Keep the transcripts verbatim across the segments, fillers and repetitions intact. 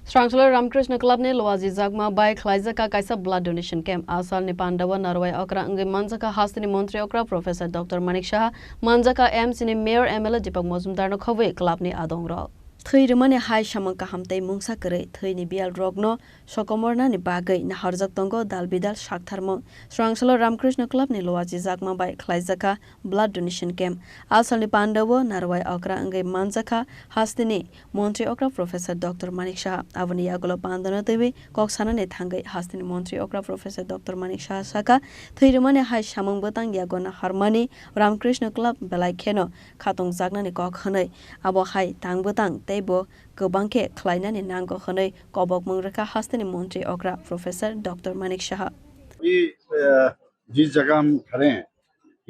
Srangsola Ramkrishna Club ni Luaji Jakma bai khlaijak kaisa blood donation camp. A salni pandao narwai okra wngwi manjakha hasteni montri okra Professor Doctor Manik Saha, manjakha M C ni Mayor M L A Deepak Mojumdar no khobwi club ni adongrok. Thwi rwmani hai samung kaham tei mungsa kwrwi thwini biyal rokno sokomornani bagwi naharjak tongo dal bidal saktharmung. Srangsola Ramkrishna Club ni Luaji Jakma bai khlaijakha blood donation camp. A salni pandao narwai okra wngwi manjakha hasteni montri okra Professor Doctor Manik Saha. Aboni yagulo pandano twiwi kok sanani thangwi hasteni montri okra Professor Doctor Manik Saha sakha, thwi rwmani hai samung bwtang yago naharmani Ramkrishna Club belai kheno khatungjaknani kok hwnwi. Abo hai tang bwtang teibo kwbang khe khlainani nango hwnwi kobokmung rwkha hasteni montri okra Professor Doctor Manik Saha. अभी, अ, जिस जगह हम खड़े हैं,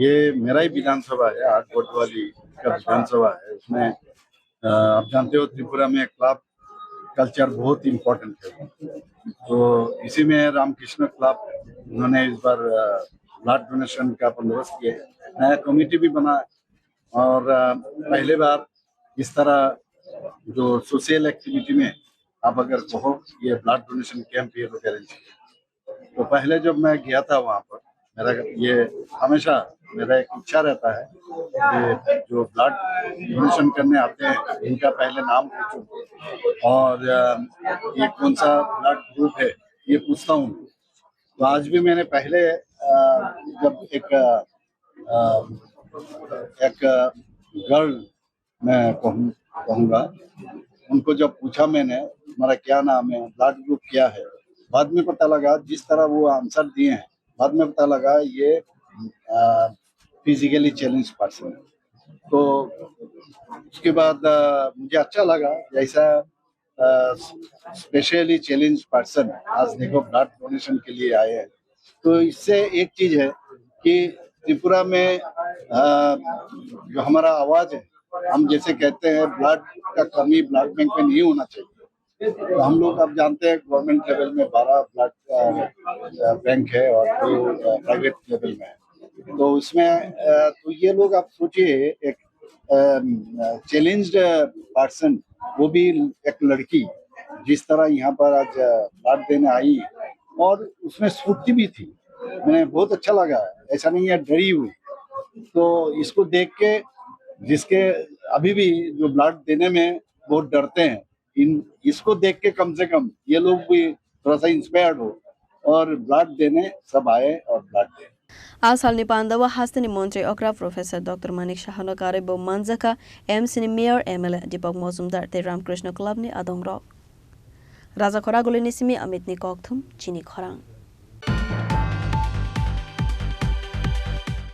ये मेरा ही विधानसभा है, आठ वोट वाली का विधानसभा है। उसमें, अ, आप जानते हो, त्रिपुरा में क्लब कल्चर बहुत इम्पोर्टेंट है। तो इसी में रामकृष्ण क्लब, उन्होंने इस बार, अ, ब्लड डोनेशन का बंदोबस्त किया है। नया कमेटी भी बना है और, अ, पहली बार इस तरह जो सोशल एक्टिविटी में आप अगर कहो, ये ब्लड डोनेशन कैंप ये लोग अरेंज किया। तो पहले जब मैं गया था वहाँ पर, मेरा ये हमेशा मेरा एक इच्छा रहता है कि जो ब्लड डोनेशन करने आते हैं, इनका पहले नाम पूछूं और, अ, ये कौन सा ब्लड ग्रुप है, ये पूछता हूँ। तो आज भी मैंने पहले, अ, जब एक, अ, एक गर्ल, मैं कहूँ, कहूँगा, उनको जब पूछा मैंने, "तुम्हारा क्या नाम है, ब्लड ग्रुप क्या है?" बाद में पता लगा, जिस तरह वो आंसर दिए हैं, बाद में पता लगा ये, अ, फिजिकली चैलेंज पर्सन है। तो उसके बाद, अ, मुझे अच्छा लगा, जैसा, अ, स्पेशली चैलेंज पर्सन आज देखो ब्लड डोनेशन के लिए आए हैं। तो इससे एक चीज है कि त्रिपुरा में, अ, जो हमारा आवाज है, हम जैसे कहते हैं ब्लड का कमी ब्लड बैंक में नहीं होना चाहिए। तो हम लोग अब जानते हैं गवर्नमेंट लेवल में बारह ब्लड, अ, अ, बैंक है और दो, अ, प्राइवेट लेवल में है। तो उसमें, अ, तो ये लोग आप सोचिए एक, अम, चैलेंज्ड पर्सन, वो भी एक लड़की, जिस तरह यहाँ पर आज, अ, ब्लड देने आई और उसमें स्फूर्ति भी थी, मैंने बहुत अच्छा लगा, ऐसा नहीं है डरी हुई। तो इसको देख के जिसके अभी भी जो ब्लड देने में बहुत डरते हैं, इन, इसको देख के कम से कम ये लोग भी थोड़ा सा इंस्पायर्ड हो और ब्लड देने सब आए और ब्लड दें। A salni pandao hasteni montri okra Professor Doctor Manik Sahano karwi bo manjakha M C ni Mayor M L A Deepak Mojumdar tei Ramkrishna Club ni adongrok. Raja Khoragulini simi Amit ni kokthum chini khorang.